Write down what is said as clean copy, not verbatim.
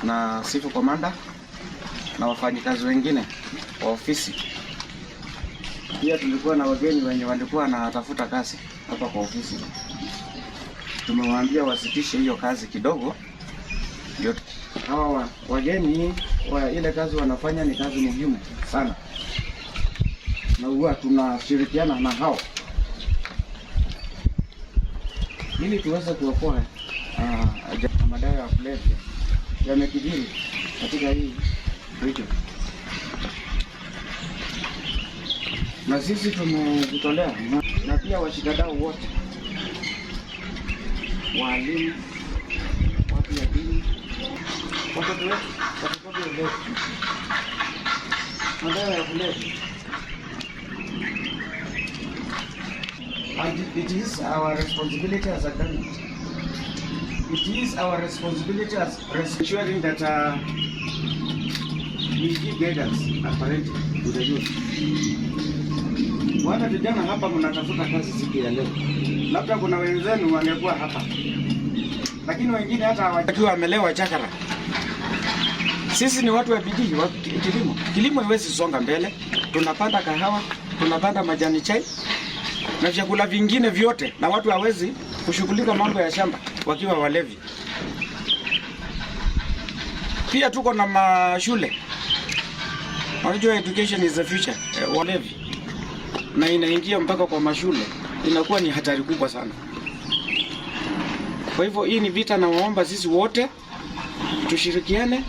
Na chief commander na wafanyikazi wengine wa ofisi. Pia tulikuwa na wageni wenye walikuwa wanatafuta kazi hapa kwa ofisi. Tumewaambia wasitishe hiyo kazi kidogo, ndio hawa wageni wa ile kazi wanafanya ni kazi muhimu sana, na huwa tunashirikiana na hao ili tuweze kuokoa madawa ya kulevya yamekithiri katika hii region, na sisi tumejitolea na pia washikadau wote, walimu, watu ya dini, watoto wetu wasipate ulevi, madawa ya kulevya. And it is our responsibility as a government. It is our responsibility as ensuring that we give guidance and parenting to the youth. Wale vijana hapa mnatafuta kazi siku ya leo, labda kuna wenzenu wangekuwa hapa, lakini wengine hata hawakiwa wamelewa chakara. Sisi ni watu wa bidii wa kilimo. Kilimo haiwezi songa mbele. Tunapanda kahawa, tunapanda majani chai na vyakula vingine vyote, na watu hawezi kushughulika mambo ya shamba wakiwa walevi. Pia tuko na mashule. Unajua education is the future. Walevi na inaingia mpaka kwa mashule, inakuwa ni hatari kubwa sana. Kwa hivyo hii ni vita, na waomba sisi wote tushirikiane.